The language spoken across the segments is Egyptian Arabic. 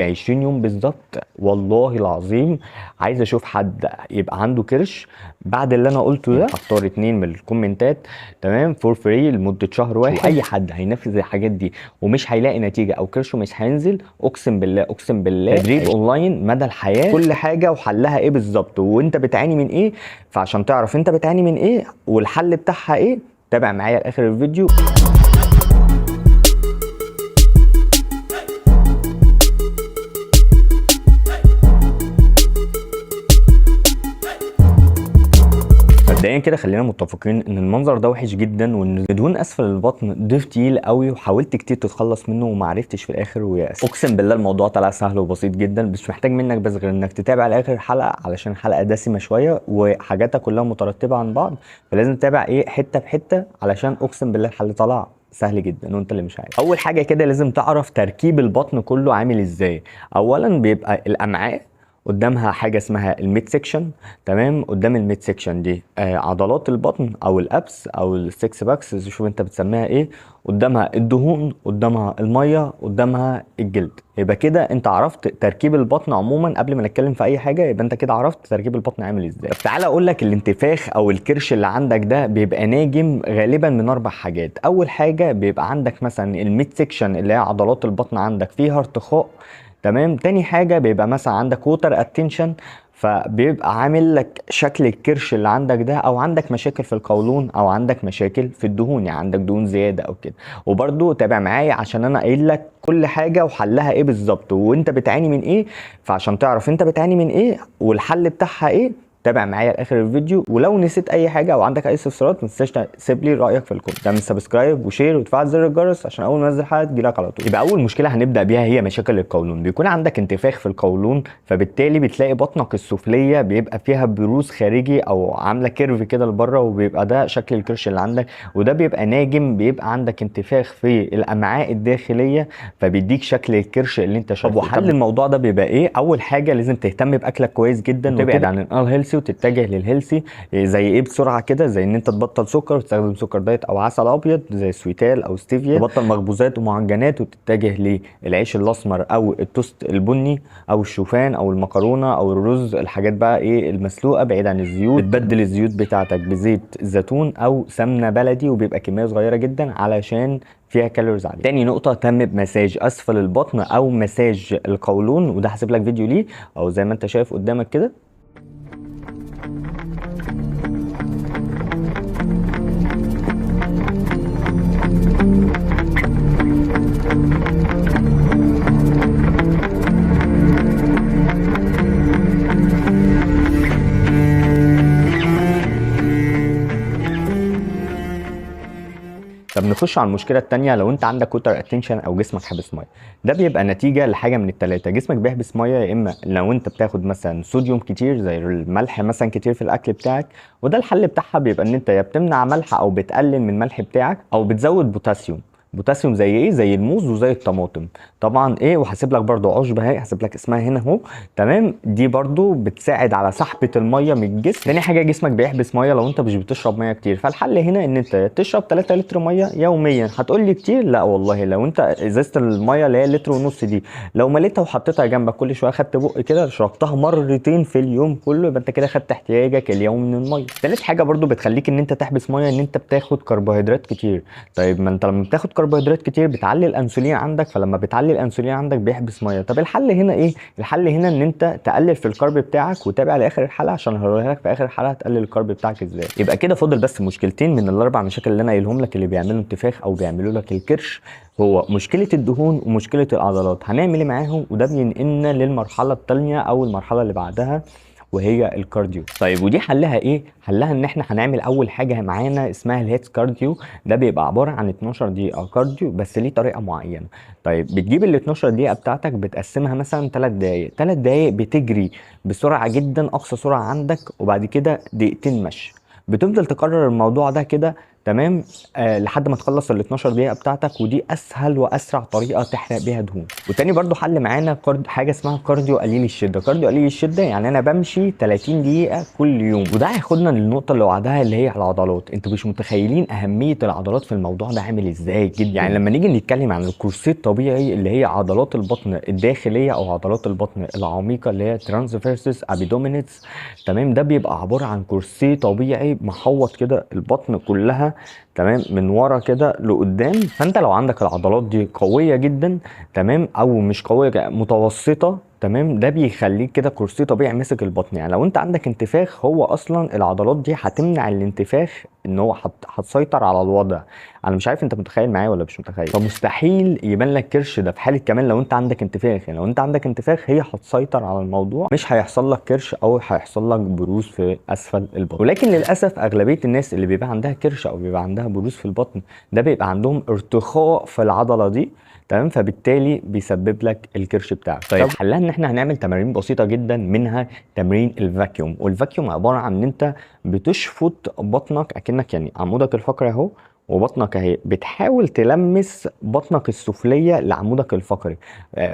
20 يوم بالظبط، والله العظيم عايز اشوف حد يبقى عنده كرش بعد اللي انا قلته ده. هختار 2 من الكومنتات، تمام، for free لمدة شهر واحد. واي حد هينفذ الحاجات دي ومش هيلاقي نتيجة او كرشه مش هينزل، اقسم بالله اقسم بالله تدريب اونلاين مدى الحياة، كل حاجة وحلها ايه بالظبط وانت بتعاني من ايه. فعشان تعرف انت بتعاني من ايه والحل بتاعها ايه، تابع معايا لاخر الفيديو. مبدئيا كده خلينا متفقين ان المنظر ده وحش جدا، وان دهون اسفل البطن ضيف تقيل قوي، وحاولت كتير تتخلص منه وما عرفتش في الاخر ويأست. اقسم بالله الموضوع طلع سهل وبسيط جدا، مش محتاج منك بس غير انك تتابع لاخر حلقة، علشان حلقة دسمة شوية وحاجاتها كلها مترتبة عن بعض، فلازم تتابع ايه حتة بحته، علشان اقسم بالله الحل طلع سهل جدا وانت اللي مش عارف. اول حاجة كده لازم تعرف تركيب البطن كله عامل ازاي. اولا بيبقى الامعاء قدامها حاجة اسمها ال mid section، تمام. قدام ال mid section دي عضلات البطن او ال abs او ال six packs، شوف انت بتسميها ايه. قدامها الدهون، قدامها المية، قدامها الجلد. يبقى كده انت عرفت تركيب البطن عموما قبل ما نتكلم في اي حاجة، يبقى انت كده عرفت تركيب البطن عامل ازاي. طب تعالى اقول لك الانتفاخ او الكرش اللي عندك ده بيبقى ناجم غالبا من 4 حاجات. اول حاجة بيبقى عندك مثلا ال mid section اللي هي عضلات البطن عندك فيها ارتخاء، تمام. تاني حاجة بيبقى مثلا عندك water retention، فبيبقى عامل لك شكل الكرش اللي عندك ده، او عندك مشاكل في القولون، او عندك مشاكل في الدهون، يعني عندك دهون زيادة او كده. وبرده تابع معايا عشان انا قايل لك كل حاجة وحلها ايه بالظبط وانت بتعاني من ايه. فعشان تعرف انت بتعاني من ايه والحل بتاعها ايه، تابع معايا لاخر الفيديو. ولو نسيت اي حاجة او عندك اي استفسارات ما تنساش تسيب لي رايك في ال comment، تعمل subscribe و share وتفعل زر الجرس عشان اول ما انزل حلقة تجيلك على طول. يبقى اول مشكلة هنبدا بيها هي مشاكل القولون. بيكون عندك انتفاخ في القولون، فبالتالي بتلاقي بطنك السفليه بيبقى فيها بروز خارجي او عامله curve كده لبره، وبيبقى ده شكل الكرش اللي عندك. وده بيبقى ناجم، بيبقى عندك انتفاخ في الامعاء الداخلية، فبيديك شكل الكرش اللي انت شايفه. طب وحل الموضوع ده بيبقى ايه؟ اول حاجة لازم تهتم باكلك كويس جدا، وتبعد عن ال unhealthy وتتجه لل healthy. زي ايه بسرعة كده؟ زي ان انت تبطل سكر وتستخدم سكر diet او عسل ابيض زي سويتال او ستيفيا، تبطل مخبوزات ومعجنات وتتجه للعيش الاسمر او التوست البني او الشوفان او المكرونه او الرز، الحاجات بقى ايه المسلوقه، بعيد عن الزيوت. تبدل الزيوت بتاعتك بزيت زيتون او سمنه بلدي، وبيبقى كمية صغيرة جدا علشان فيها calories عالية. تاني نقطة، اهتم بمساج اسفل البطن او مساج القولون، وده هسيب لك فيديو ليه او زي ما انت شايف قدامك كده. طب نخش على المشكلة الثانية. لو انت عندك water retention او جسمك حابس مية، ده بيبقى نتيجة لحاجة من الثلاثة. جسمك بيحبس مية، يا اما لو انت بتاخد مثلا صوديوم كتير زي الملح مثلا كتير في الاكل بتاعك، وده الحل بتاعها بيبقى ان انت يا بتمنع ملح او بتقلل من الملح بتاعك، او بتزود بوتاسيوم. بوتاسيوم زي ايه؟ زي الموز وزي الطماطم طبعا ايه. وهسيب لك برده عشبه اهي، هسيب لك اسمها هنا اهو، تمام. دي برده بتساعد على سحبه المية من الجسم. تاني حاجة، جسمك بيحبس مية لو انت مش بتشرب مية كتير، فالحل هنا ان انت تشرب 3 لتر مية يوميا. هتقول لي كتير؟ لا والله، لو انت ازازة المية اللي هي لتر ونص دي لو مليتها وحطيتها جنبك كل شوية خدت بق كده شربتها مرتين في اليوم كله، يبقى انت كده خدت احتياجك اليوم من المية. تالت حاجة برده بتخليك ان انت تحبس مية، ان انت بتاخد كربوهيدرات كتير. طيب ما انت لما بتاخد كربوهيدرات كتير بتعلي الانسولين عندك، فلما بتعلي الانسولين عندك بيحبس مية. طب الحل هنا ايه؟ الحل هنا ان انت تقلل في ال carb بتاعك، وتابع لاخر الحلقة عشان هوريها لك في اخر الحلقة تقلل ال carb بتاعك ازاي. يبقى كده فاضل بس مشكلتين من الاربع مشاكل اللي انا قايلهم لك اللي بيعملوا انتفاخ او بيعملوا لك الكرش، هو مشكلة الدهون ومشكلة العضلات. هنعمل ايه معاهم؟ وده بينقلنا للمرحلة الثانية او المرحلة اللي بعدها وهي ال cardio. طيب ودي حلها ايه؟ حلها ان احنا هنعمل اول حاجة معانا اسمها ال HIIT cardio. ده بيبقى عبارة عن 12 دقيقة cardio بس ليه طريقه معينة. طيب بتجيب ال 12 دقيقة بتاعتك بتقسمها مثلا 3 دقائق، 3 دقائق بتجري بسرعة جدا اقصى سرعة عندك، وبعد كده دقيقتين مشي. بتفضل تكرر الموضوع ده كده تمام، لحد ما تخلص ال 12 دقيقة بتاعتك، ودي اسهل واسرع طريقه تحرق بيها دهون. وتاني برضو حل معانا حاجة اسمها cardio قليل الشدة. cardio قليل الشدة يعني انا بمشي 30 دقيقة كل يوم، وده هياخدنا للنقطة اللي وعدها اللي هي العضلات. انتوا مش متخيلين اهمية العضلات في الموضوع ده عامل ازاي جدا. يعني لما نيجي نتكلم عن الكورسيه الطبيعي اللي هي عضلات البطن الداخلية او عضلات البطن العميقة اللي هي transversus abdominis، تمام، ده بيبقى عبارة عن كورسيه طبيعي محوط كده البطن كلها، تمام، من ورا كده لقدام. فانت لو عندك العضلات دي قوية جدا، تمام، او مش قوية متوسطه، تمام، ده بيخليك كده كرسي طبيعي ماسك البطن. يعني لو انت عندك انتفاخ، هو اصلا العضلات دي هتمنع الانتفاخ، ان هو هتسيطر على الوضع. انا مش عارف انت متخيل معايا ولا مش متخيل. فمستحيل يبان لك كرش ده في حاله كمان لو انت عندك انتفاخ. يعني لو انت عندك انتفاخ هي هتسيطر على الموضوع، مش هيحصل لك كرش او هيحصل لك بروز في اسفل البطن. ولكن للاسف اغلبية الناس اللي بيبقى عندها كرش او بيبقى عندها بروز في البطن ده بيبقى عندهم ارتخاء في العضلة دي، تمام، فبالتالي بيسبب لك الكرش بتاعك. طيب حلها ان احنا هنعمل تمارين بسيطة جدا، منها تمرين ال vacuum. وال vacuum عبارة عن ان انت بتشفط بطنك اكنك يعني عمودك الفقري اهو وبطنك اهي، بتحاول تلمس بطنك السفليه لعمودك الفقري.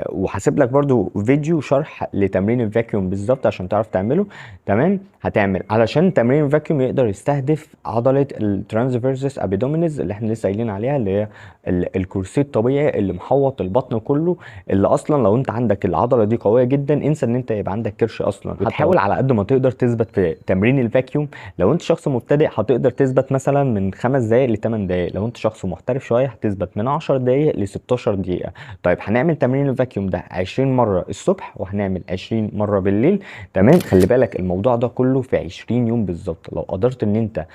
وهسيب لك برضو فيديو شرح لتمرين ال vacuum بالظبط عشان تعرف تعمله، تمام. هتعمل علشان تمرين ال vacuum يقدر يستهدف عضلة ال transversus abdominis اللي احنا لسه قايلين عليها، اللي هي الكورسيه الطبيعي اللي محوط البطن كله، اللي اصلا لو انت عندك العضلة دي قوية جدا انسى ان انت يبقى عندك كرش اصلا. وتحاول على قد ما تقدر تثبت في تمرين ال vacuum. لو انت شخص مبتدئ هتقدر تثبت مثلا من 5 دقائق ل 8 دقائق، لو انت شخص محترف شوية هتثبت من 10 دقائق ل 16 دقيقة. طيب هنعمل تمرين ال vacuum ده 20 مرة الصبح وهنعمل 20 مرة بالليل، تمام. خلي بالك الموضوع ده كله في 20 يوم بالظبط. لو قدرت ان انت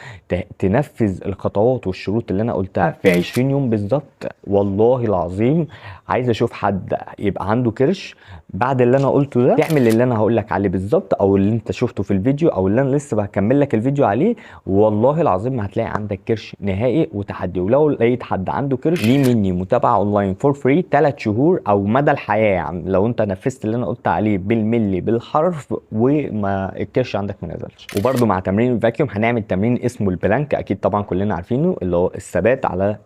تنفذ الخطوات والشروط اللي انا قلتها في 20 يوم بالظبط، والله العظيم عايز اشوف حد يبقى عنده كرش بعد اللي انا قلته ده، تعمل اللي انا هقول لك عليه بالظبط او اللي انت شفته في الفيديو او اللي انا لسه بكمل لك الفيديو عليه، والله العظيم ما هتلاقي عندك كرش نهائي وتحدي. ولو لقيت حد عنده كرش ليه مني متابعه online for free 3 شهور او مدى الحياة، يعني لو انت نفذت اللي انا قلت عليه بالملي بالحرف وما الكرش عندك ما نزلش. وبرده مع تمرين ال vacuum هنعمل تمرين اسمه ال plank، اكيد طبعا كلنا عارفينه، اللي هو الثبات على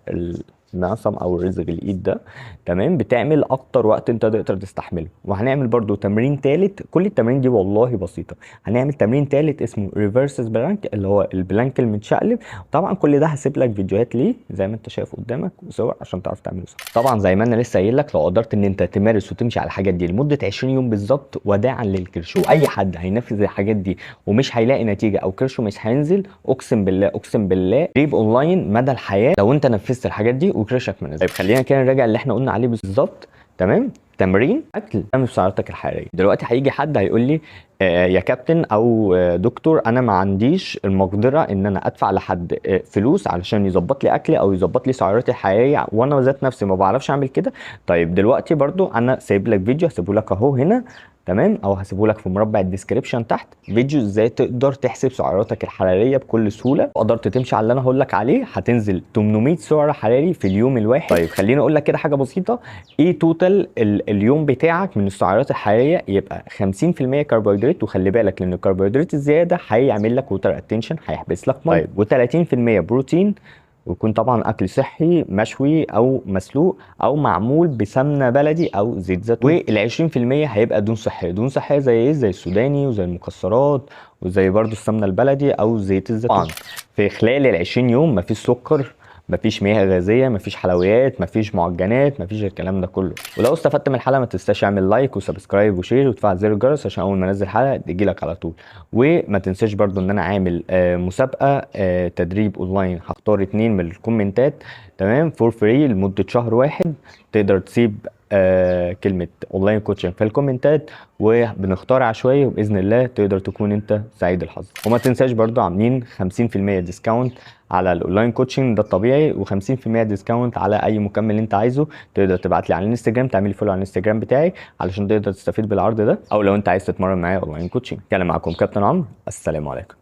المعصم او الرزق الايد ده، تمام، بتعمل اكتر وقت انت تقدر تستحمله. وهنعمل برضو تمرين ثالث، كل التمارين دي والله بسيطة. هنعمل تمرين ثالث اسمه reverse plank اللي هو ال plank المتشقلب. طبعا كل ده هسيب لك فيديوهات ليه زي ما انت شايف قدامك وصور عشان تعرف تعمله صح. طبعا زي ما انا لسه قايل لك، لو قدرت ان انت تمارس وتمشي على الحاجات دي لمدة 20 يوم بالظبط وداعا للكرش، واي حد هينفذ الحاجات دي ومش هيلاقي نتيجة او كرشه مش هينزل، اقسم بالله اقسم بالله تدريب اونلاين مدى الحياة لو انت نفذت الحاجات دي وكرشك من. طيب خلينا كده نراجع اللي احنا قلنا عليه بالظبط، تمام. تمرين، اكل، اهتم بسعراتك الحرارية. دلوقتي هيجي حد هيقول لي يا كابتن او دكتور انا ما عنديش المقدرة ان انا ادفع لحد فلوس علشان يظبط لي اكلي او يظبط لي سعراتي الحرارية، وانا ذات نفسي ما بعرفش اعمل كده. طيب دلوقتي برضو انا سايب لك فيديو، هسيبه لك اهو هنا، تمام، او هسيبه لك في مربع ال description تحت، فيديو ازاي تقدر تحسب سعراتك الحرارية بكل سهولة. قدرت تمشي على اللي انا هقول لك عليه هتنزل 800 سعر حراري في اليوم الواحد. طيب خليني اقول لك كده حاجة بسيطة، ايه total اليوم بتاعك من السعرات الحرارية؟ يبقى 50% كربوهيدرات، وخلي بالك لان الكربوهيدرات الزيادة هيعمل لك water retention، هيحبس لك مية، و30% بروتين، ويكون طبعا اكل صحي مشوي او مسلوق او معمول بسمنه بلدي او زيت زيتون، وال 20% هيبقى دهون صحية. دهون صحية زي ايه؟ زي السوداني وزي المكسرات وزي برضو السمنة البلدي او زيت الزيتون. في خلال ال 20 يوم مفيش سكر، مفيش مياه غازية، مفيش حلويات، مفيش معجنات، مفيش الكلام ده كله. ولو استفدت من الحلقة ما تنساش اعمل like و subscribe و share وتفعل زر الجرس عشان اول ما انزل حلقة تجيلك على طول. وما تنساش برضو ان انا عامل مسابقة تدريب اونلاين، هختار 2 من الكومنتات، تمام، for free لمدة شهر واحد. تقدر تسيب كلمة online coaching في الكومنتات وبنختار عشوائي، وباذن الله تقدر تكون انت سعيد الحظ. وما تنساش برضو عاملين 50% discount على ال online coaching ده الطبيعي، و50% discount على اي مكمل انت عايزه. تقدر تبعت لي على الانستجرام، تعمل لي follow على الانستجرام بتاعي علشان تقدر تستفيد بالعرض ده، او لو انت عايز تتمرن معايا online coaching. كان معاكم كابتن عمرو، السلام عليكم.